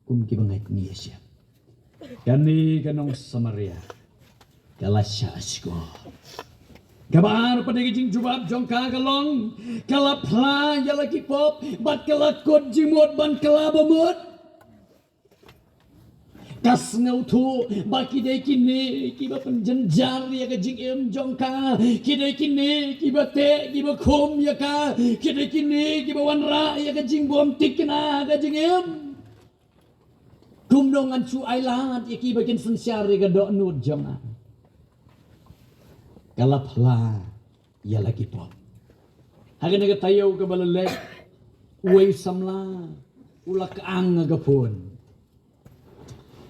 kum kiba ngi ïashem. Kane ka nong Samaria ka la shah shkor. Kaba ar pat, ka jingjubab jong ka ka long, ka la phla ïa la ki pop bad ka la kut jingmut ban kylla ba mut. Ka sngewthuh ba ki dei kine kiba pynjynjar ïa ka jingim jong ka, ki dei kine kiba teh kiba khum ïa ka, ki dei kine kiba wanrah ïa ka jingbymthikna ha ka jingim. Kumno ngan shu ailad ïa ki ba kin synshar ïa ka dohnud jong nga? Ka la phla ïa la ki pop. Ha kane ka taïew kaba la leit, uwei u samla u la kyang ha ka phone.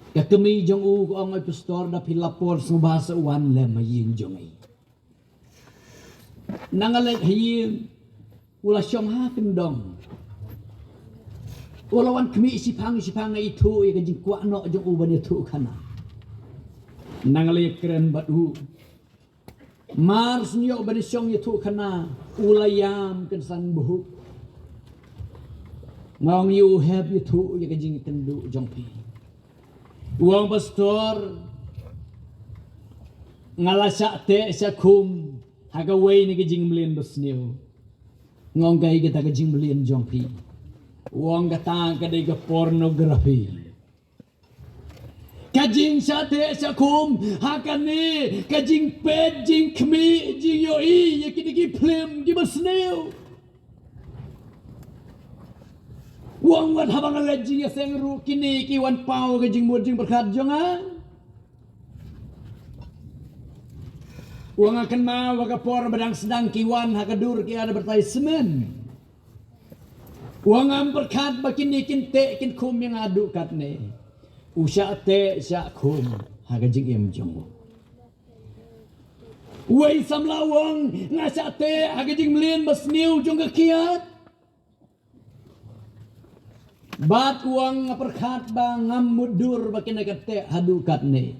Ka kmie jong u ka ong, oi pastor, da phi la por sngewbha sa wan lem ha ïing jong ngi. Na nga leit ha ïing, u la shong ha kyndong. U la wan khmih shiphang shiphang, ïathuh ïa ka jingkwah noh jong u ban ïathuh khana. Na nga la ïakren bad u. Mar shu ïoh ban shong ïathuh khana, u la ïam kynsan buh. Nga ong, ïa u hep ïathuh ïa ka jingkynduh jong phi. U ong, pastor, nga la shah teh shah khum ha kawei na ki jingmlien basniew. Nga ong, kaei kata ka jingmlien jong phi? U ong, kata ka dei ka pornography. Ka jingshah teh shah khum ha kane ka jingpeit, jingkhmih, jingïohi ïa kine ki phlim kiba sniew. U ong, wat haba nga leit jingïaseng ruh kine ki wan paw ka jingmut jingpyrkhat jong nga. U ong, nga kynmaw ha ka por ba dang sdang ki wan ha ka dur ki advertisement. U ong, ngam pyrkhat ba kine kin teh kin khum ïa nga haduh katne. U shah teh shah khum ha ka jingim jong u. Uwei samla u ong, nga shah teh ha ka jingmlien basniew jong ka kiad. Bad u ong, nga pyrkhat ba ngam mutdur ba kine kan teh haduh katne.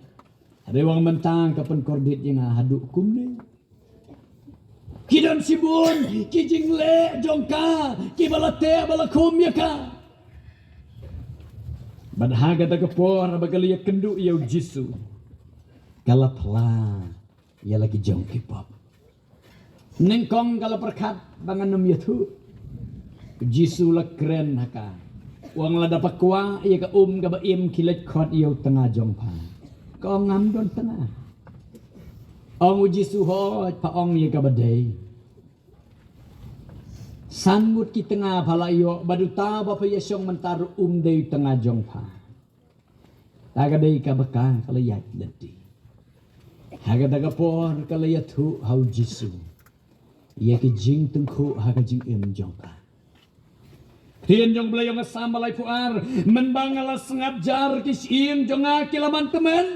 Hynrei u ong, mynta ka pynkordit ïa nga haduh kumne. Ki don shibun ki jingleh jong ka kiba la teh ba la khum ïa ka. Bad ha kata ka por ba ka la ïakynduh ïa U Jisu, ka la phla ïa la ki jong ki pop. Nyngkong ka la pyrkhat ba ngan ym ïathuh. U Jisu la kren ha ka. U ong, lada pha kwah ïa ka um kaba im, khie leit khot ïa u tnga jong pha. Ka ong, ngam don tnga. Ong U Jisu, hooid, pha ong ïa kaba dei. San ngut ki tnga pha la ïoh, bad uta ba pha ïashong mynta ruh um dei u tnga jong pha. Ta ka dei kaba ka, ka la ïaid lynti. Ha kata ka por ka la ïathuh ha U Jisu ïa ki jingtyngkhuh ha ka jingim jong ka. Ktien jong U Blei ong ha Salm ba laiphew ar, mynba nga la sngap jar, ki shyieng jong nga ki la man tymmen.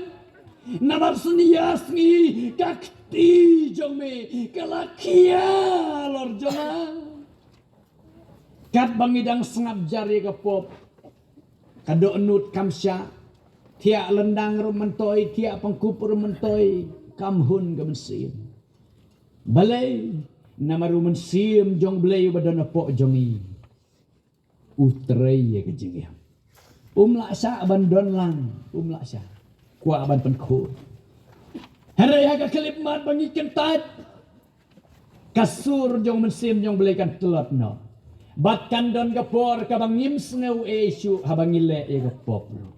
Namar sngi ar sngi ka kti jong me ka la khia halor jong nga. Katba ngi dang sngap jar ïa ka pop, ka dohnud kam shah, thiah lyndang ruh myntoi, thiah pangkup ruh myntoi, kam hun ka mynsiem. Balei? Namar U Mynsiem jong U Blei uba don hapoh jong ngi u trei ïa ka jingim. Um lah shah ban don lang, um lah shah. Kwah ban pynkhuid. Hynrei ha ka khyllipmat ba ngi kyntait, ka sur jong U Mynsiem jong U Blei kan tlot noh. Bad kan don ka por kaba ngim sngew ei ei shuh haba ngi leh ïa ka pop ruh.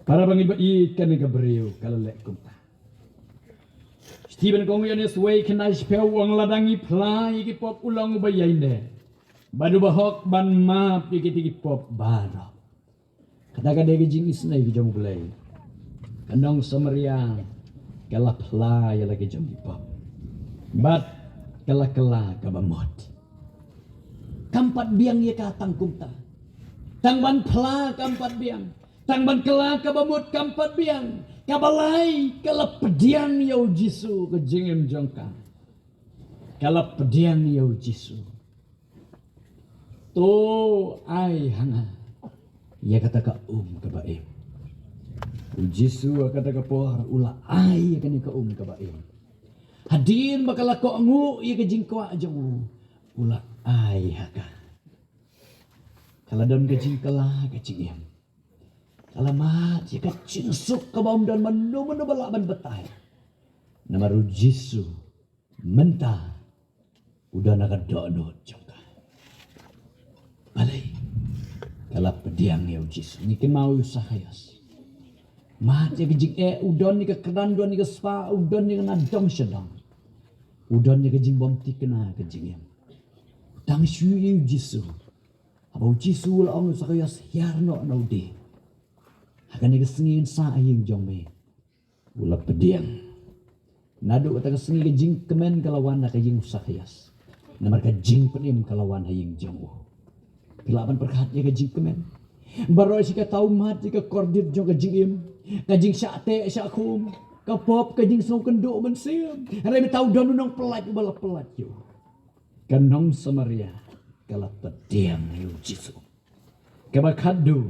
Para bangeit ba ïeit, kane ka briew ka la leh kumta. Stephen ka ong ïa une, uwei khyndai shiphew u ong, lada ngi phla ïa ki pop u long uba ïaineh bad uba hok ban map ïa kita ki pop baroh. Kata ka dei ka jingisynei ka jong U Blei. Ka nong Samaria ka la phla ïa la ka jong ki pop bad ka la kylla kaba mut. Kam pat biang ïa ka tang kumta. Tang ban phla kam pat biang. Tang ban kylla kaba mut kam pat biang. Kaba lai, ka la pdiang ïa U Jisu ka jingim jong ka. Ka la pdiang ïa U Jisu. To ai ha nga ïa kata ka um kaba im. U Jisu ha kata ka por u la ai ïa kane ka um kaba im. Hadien ba ka la kohnguh ïa ka jingkwah jong u, u la ai ha ka. Ka la don ka jingkylla ka jingim. Ka la mad ïa ka jingsuk kaba ym don mano mano ba lah ban batai. Namar U Jisu mynta u don ha ka dohnud jong ka. Balei? Ka la pdiang ïa U Jisu. Ngi kynmaw ïa u Sakhaios. Mad ïa ka jingeh, u don ïa ka kyrdan, u don ïa ka spah, u don ïa ka na dong sha dong. U don ïa ka jingbymthikna ka jingim. Tang shu ïohi ïa U Jisu. Haba U Jisu u la ong ïa u Sakhaios, hiar noh na u dieng. Ha kane ka sngi yn sah ha ïing jong me. U la pdiang. Naduh kata ka sngi ka jingkmen ka la wan ha ka ïing u Sakhaios. Namar ka jingpynim ka la wan ha ïing jong u. Phi lah ban pyrkhat ïa ka jingkmen. Baroh shi katta u mad ïa ka kordit jong ka jingim. Ka jingshah teh shah khum. Ka pop, ka jingsngewkynduh mynsiem. Hynrei mynta u don u nongpyllait uba la pynlait ïa u. Ka nong Samaria ka la pdiang ïa U Jisu. Kaba khatduh.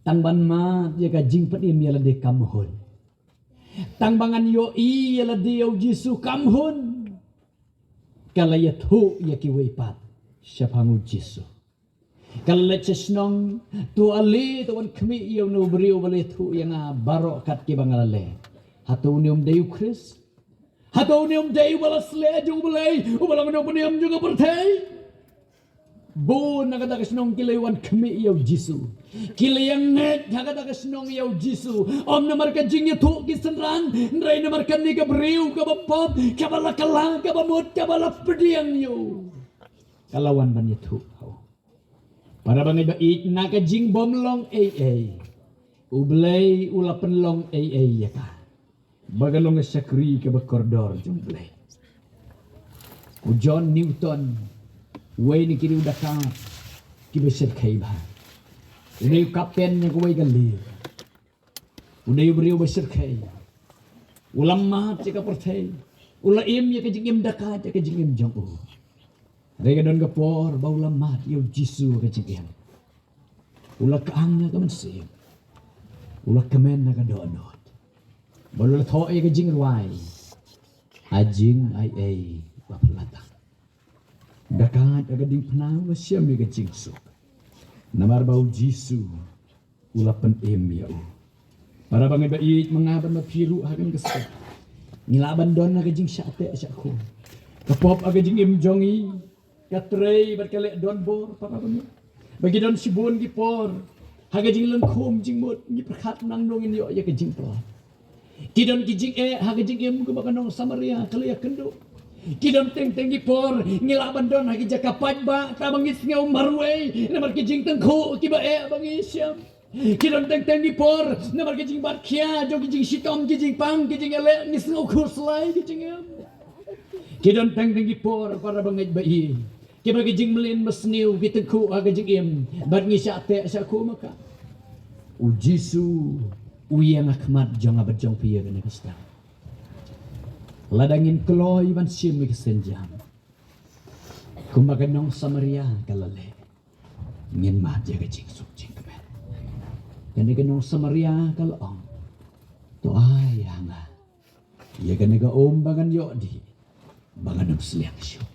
Tang ban mad ïa ka jingpynim ïa lade kam hun. Tang ba ngan ïohi ïa lade ïa U Jisu kam hun. Ka la ïathuh ïa kiwei pat shaphang U Jisu. Ka la leit sha shnong, to ale to wan khmih ïa une u briew ba la ïathuh ïa nga baroh kat kiba nga la leh. Hato une um dei U Khrist? Hato une um dei uba la sleh jong U Blei, uba long u nongpynim jong ka pyrthei? Bun na kata ka shnong ki la wan khmih ïa U Jisu. Ki la ïa ngeit ha kata ka shnong ïa U Jisu. Ym namar ka jingïathuh ki synran, hynrei namar kane ka briew kaba pop, kaba la kylla, kaba mut, kaba la pdiang ïa u. Ka la wan ban ïathuh ha u. Para bangeit ba ïeit, na ka jingbymlong ei ei, U Blei u la pynlong ei ei ïa ka. Ba ka long ka shakri kaba kordor jong U Blei. U John Newton, uwei na ki riew dakaid kiba shyrkhei bha. U dei u kapten jong kawei ka lier. U dei u briew ba shyrkhei. U la mad ïa ka pyrthei. U la im ïa ka jingim dakaid ïa ka jingim jong u. Hynrei ka don ka por ba u la mad ïa U Jisu ha ka jingim. U la kyang ïa ka mynsiem. U la kmen ha ka dohnud. Bad u la thoh ïa ka jingrwai. Ha jingaiei ba phylla tang. Dakaid ha ka diengphna u la shem ïa ka jingsuk. Namar ba U Jisu u la pynim ïa u. Para bangeit ba ïeit, ma nga bad ma phi ruh ha kane ka step, ngi lah ban don ha ka jingshah teh shah khum. Ka pop ha ka jingim jong ngi ka trei bad ka leh donbor, para bangeit. Ba ki don shibun ki por ha ka jinglong khum jingmut ngi pyrkhat nangno ngin ïoh ïa ka jingpyllait. Ki don ki jingeh ha ka jingim kumba ka nong Samaria ka la ïakynduh. Ki don teng teng ki por ngi lah ban don ha ki jaka paidbah, tang ba ngi sngew marwei namar ki jingtyngkhuh kiba eh ba ngi shem. Ki don teng teng ki por namar ki jingbat khia jong ki jingshitom, ki jingpang, ki jingïaleh, ngi sngew khuslai ki jingim. Ki don teng teng ki por, para bangeit ba ïeit, kiba ki jingmlien basniew ki tyngkhuh ha ka jingim bad ngi shah teh shah khum ha ka. U Jisu u ïeng ha khmat jong nga bad jong phi ha kane ka step. Lada ngin kloi ban shim ïa ka sienjam kumba ka nong Samaria ka la leh, ngin mad ïa ka jingsuk jingkmen. Kane ka nong Samaria ka la ong, to ai ha nga ïa kane ka um ba ngan ïoh dih ba ngan ym sliang shuh.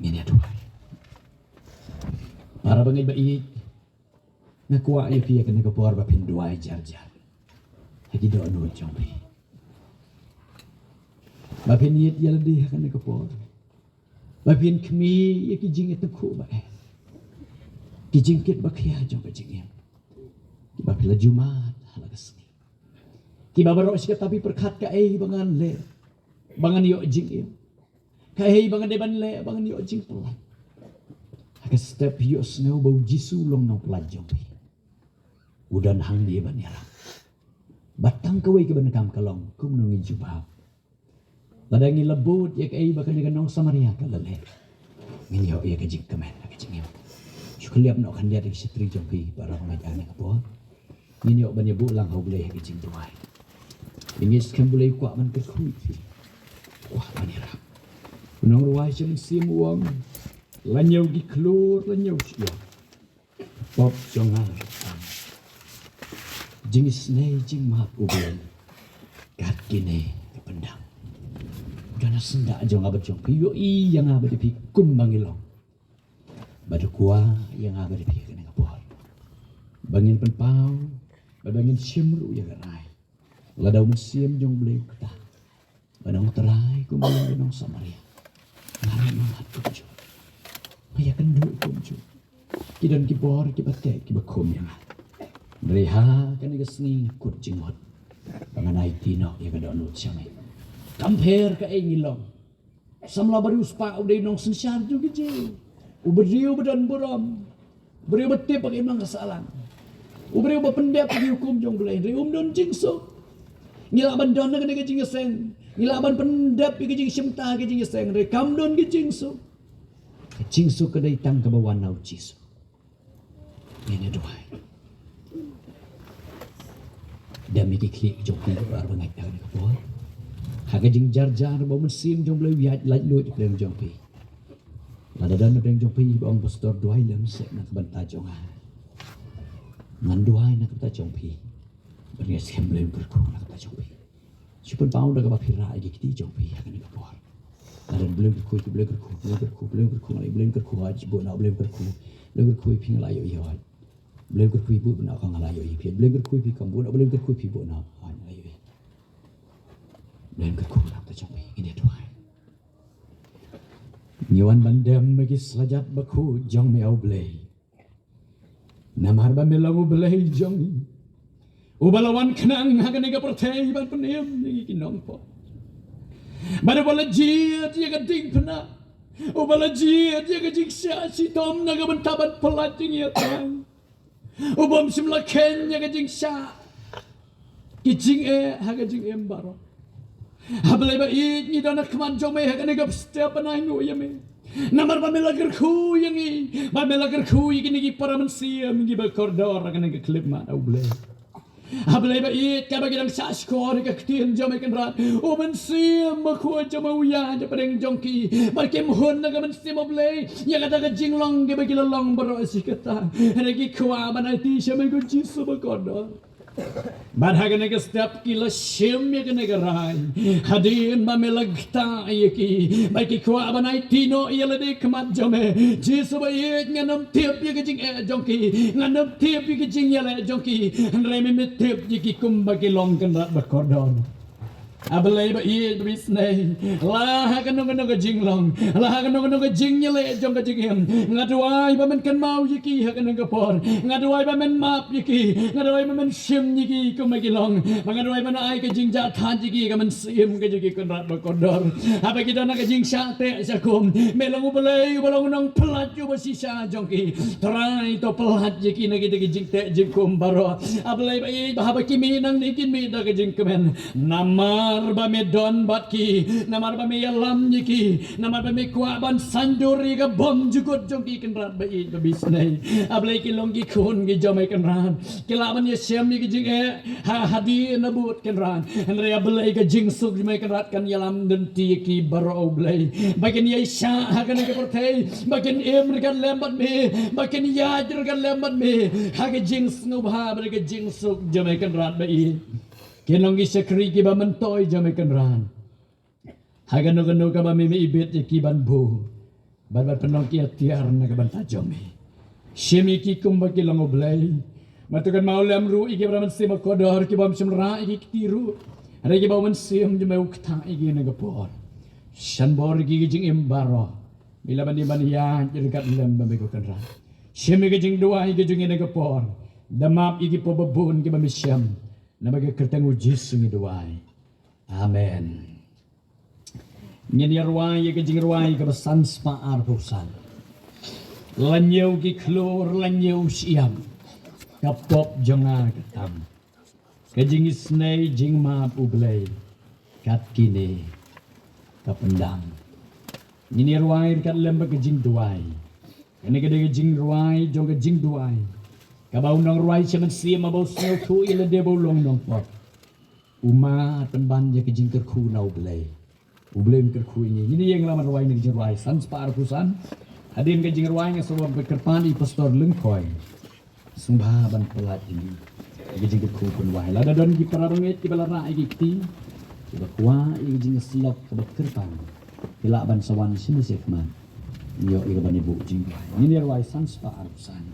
Ngin ïa duwai. Para bangeit ba ïeit, nga kwah ïa phi ha kane ka por ba phin duwai jar jar ha ki dohnud jong phi. Ba phin ïeit ïa lade ha kane ka por. Ba phin khmih ïa ki jingïatyngkhuh ba eh, ki jingkit ba khia jong ka jingim, kiba phi la ju mad ha la ka sngi, kiba baroh shi katta phi pyrkhat kaei ba ngan leh ba ngan ïoh jingim, kaei ba ngan dei ban leh ba ngan ïoh jingpyllait. Ha ka step phi ïohsngew ba U Jisu u long Nongpyllait jong phi, u don hangne ban ïarap. Bad tang kawei ka bynta ka long, kumno ngin jubab? Lada ngi la bud ïa kaei ba kane ka nong Samaria ka la leh, ngin ïoh ïa ka jingkmen ha ka jingim. Shu khyllap noh khyndiat ïa ki shatri jong phi, para bangeit, ha kane ka por ngin ïoh ban ïabuh lang ha U Blei ha ka jingduwai. Ngin ïa skhem, U Blei u kwah ban kyrkhu ïa phi, u kwah ban ïarap. U nongrwai sha mynsiem u ong, la ñiew ki khlur, la ñiew sha ïew, pop jong nga la tam. Jingisynei jingmap, U Blei, kat kine ki pyndam. Don ha syndah jong nga bad jong phi, ïohi ïa nga bad ïa phi kumba ngi long. Bad u kwah ïa nga bad ïa phi ha kane ka por ba ngin pynpaw, bad ba ngin shim ruh ïa ka rai. Lada u Mynsiem jong U Blei u ktah, ba nong Trai kumba u long ïa ka nong Samaria, nga ruh nga mad kumjuh, nga ïakynduh kumjuh. Ki don ki bor kiba teh kiba khum ïa nga. Hynrei ha kane ka sngi nga kut jingmut ba ngan aiti noh ïa ka dohnud sha me. Kam pher kaei ngi long. Samla ba riewspah u dei u nongsynshar jong ki Jiw, u briew ba don burom, u briew ba tip ba ka imlang ka sahlang, u briew ba pyndep ïa ki hukum jong U Blei, hynrei um don jingsuk. Ngi lah ban don ha kane ka jingïaseng, ngi lah ban pyndep ïa ka jingshimta ha ka jingïaseng, hynrei kam don ka jingsuk. Ka jingsuk ka dei tang kaba wan na U Jisu. Ngin ïa duwai. Dem ïa ki khlieh jong phi, para bangeit, ha kane ka por, ha ka jingjarjar ba U Mynsiem jong U Blei u ïaid laitluid hapdeng jong phi. Lada don hapdeng jong phi ba ong, Pastor, duwai lem seh na ka bynta jong nga, ngan duwai na ka bynta jong phi. Bad ngi skhem Blei un kyrkhu na ka bynta jong phi. Shu pynpaw da kaba phi rah ïa ki kti jong phi ha kane ka por. Lada Blei un kyrkhu, Blei un kyrkhu, Blei un kyrkhu, Blei un kyrkhu, Blei un kyrkhu, hooid, buh noh, Blei un kyrkhu, Blei un kyrkhu ïa phi, nga la ïohi, hooid. Blei un kyrkhu ïa phi, buh noh, nga la ïohi, hooid. Blei un kyrkhu ïa phi, kam buh noh, Blei un kyrkhu ïa phi, buh noh, hooid, nga la ïohi. Blei un kyrkhu na ka bynta jong phi, ngin ïa duwai. Ngi wan ban dem ha ki slajat bakhuid jong me, A Blei. Namar ba me long U Blei jong ngi, uba la wan khnang ha kane ka pyrthei ban pynim ïa ngi ki nongpop. Bad uba la jied ïa ka diengphna, uba la jied ïa ka jingshah shitom na ka bynta ban pyllait ïa ngi, A Trai. Uba ym shym la kheiñ ïa ka jingshah ki jingeh ha ka jingim baroh. A Blei ba ïeit, ngi don ha khmat jong me ha kane ka step ban ainguh ïa me. Namar ba me la kyrkhu ïa ngi, ba me la kyrkhu ïa kine ki para mynsiem kiba kordor ha kane ka khyllipmat, A Blei. A Blei ba ïeit, katba ki dang shah shkor ïa ka ktien jong me, Kynrad, U Mynsiem Bakhuid jong me u ïaid hapdeng jong ki, bad kim hun na ka mynsiem, A Blei, ïa kata ka jinglong kaba ki la long baroh shi katta. Hynrei ki kwah ban aiti sha me, ko Jisu bakordor. Bad ha kane ka step ki la shim ïa kane ka rai, hadien ba me la ktah ïa ki, bad ki kwah ban aiti noh ïa lade ha khmat jong me. Jisu ba ïeit, ngam tip ïa ka jingeh jong ki, ngam tip ïa ka jingïaleh jong ki, hynrei me, me tip ïa ki kumba ki long, Kynrad bakordor. A Blei ba ïeit, ba isynei, la ha kano kano ka jinglong, la ha kano kano ka jingïaleh jong ka jingim, nga duwai ba men kynmaw ïa ki ha kane ka por. Nga duwai ba men map ïa ki, nga duwai ba men shim ïa ki kumba ki long, ba nga duwai ba men ai ka jingjahthait ïa ki ha ka mynsiem ka jong ki, Kynrad bakordor. Haba ki don ha ka jingshah teh shah khum, me long U Blei uba long u nongpyllait uba shisha jong ki. Trai, to pyllait ïa ki na kita ki jingteh jingkhum baroh. A Blei ba ïeit, ba haba ki mih nangne kin mih da ka jingkmen, namar ba me don bad ki, namar ba me ïalam ïa ki, namar ba me kwah ban saiñdur ïa ka bymjukut jong ki, Kynrad ba ïeit, ba isynei. A Blei, ki long ki khun ki jong me, Kynrad. Ki lah ban ïashem ïa ka jingeh ha, hadien nabud, Kynrad. Hynrei A Blei, ka jingsuk jong me, Kynrad, kan ïalam lynti ïa ki baroh, A Blei. Ba kin ïaishah ha kane ka pyrthei, ba kin im ryngkat lem bad me, ba kin ïaid ryngkat lem bad me ha ka jingsngewbha bad ka jingsuk jong me, Kynrad ba ïeit. Kin long ki shakri kiba myntoi jong me, Kynrad. Ha kano kano kaba me, me ibit ïa ki ban buh, bad ban pynlong ki atiar na ka bynta jong me. Shim ïa ki kumba ki long, A Blei. Bad to kynmaw lem ruh ïa ki para mynsiem bakordor kiba ym shym rah ïa ki kti ruh, hynrei kiba U Mynsiem jong me u ktah ïa ki ha kane ka por. Shan bor ïa ki ha ka jingim baroh. Me la ban ïa ban ïa ïa kat lem ba me ko Kynrad. Shim ïa ka jingduwai ka jong ngi na ka por. Da map ïa ki pop ba bun ki ba me shem. Na ba ka kyrteng u Jisu ngi duwai. Amen. Ngin ïa rwai ïa ka jingrwai ka ba san spah arphew san. Lynñiew ki khlur lynñiew shyiap. Ka pop jong nga ka tam. Ka jingisnei jingmap U Blei kat kine ka pyndam. Ngin ïa rwai kat lem ba ka jingduwai. Kane ka dei ka jingrwai jong ka jingduwai. Ka ba u nongrwai sha mynsiem ba u sngewthuh ïa lade ba u long nongpop. U ma tymban ïa ka jingkyrkhu na U Blei. U Blei un kyrkhu ïa ngi. Ngi ïeng la ban rwai na ka jingrwai san spah arphew san. Hadien ka jingrwai nga sa wan ba kyrpad ïa i Pastor Lyngkhoi. Sngewbha ban pyllait ïa ngi. Ïa ka jingkyrkhu pynwai. Lada don ki para bangeit ki ba la rah ïa ki kti. Ki ba kwah ïa ka jingïasyllok ka ba kyrpang. Ki lah ban sa wan shane shakhmat. Ïoh ïa ka ban ïa buh jingrwai. Ngin ïa rwai san spah arphew san.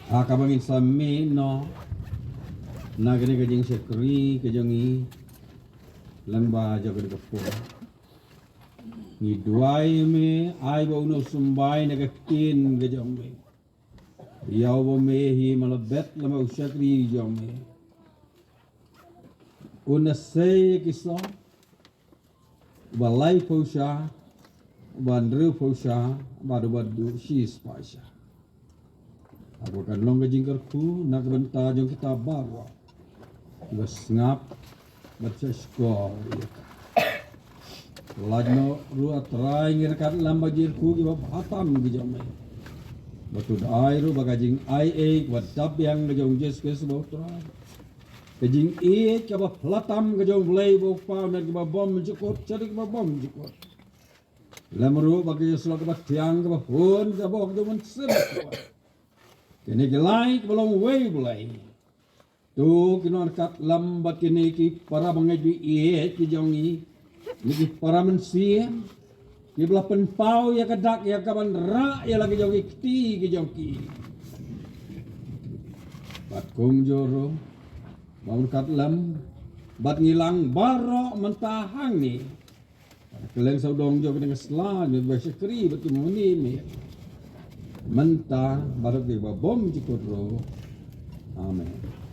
Ha kaba ngin sa mih noh na kane ka jingshakri ka jong ngi lyngba jong kane ka por. Ngi duwai ïa me, ai ba un symbai na ka ktien ka jong me. Ïa uba me hi ma la bet lem bad u shakri jong me. Un sei ki song. Uba laiphew sha, uba hynriewphew sha, bad uba duh shispah sha. Haba kan long ka jingkyrkhu na ka bynta jong kita baroh kiba sngap bad sngap shkor ïa ka. Lait noh ruh, A Trai, ngi ryngkat lem bad ki jingkyrkhu kiba bha tam ki jong me. Bad to ai ruh ba ka jingaiei kaba dap biang ka jong U Jisu Khrist ba U Trai, ka jingïeit kaba phylla tam ka jong U Blei ba U Kpa, na kiba bymjukut sha kiba bymjukut. Lem ruh ba ka jingïasyllok kaba thiang kaba hun ka bok jong U Mynsiem. Kine ki lai kiba long uwei U Blei. To ki nongryngkat lem bad kine ki para bangeit ba ïeit ki jong ngi, ne ki para mynsiem kiba la pynpaw ïa ka dak ïa kaban rah ïa la ki jong ki kti ki jong ki. Bad kumjuh ruh ba ryngkat lem bad ngi lang baroh mynta hangne. Kylleng sawdong jong kane ka sla ngi ba shakri bad ki mane me mynta baroh kiba bym jukut ruh. Amen.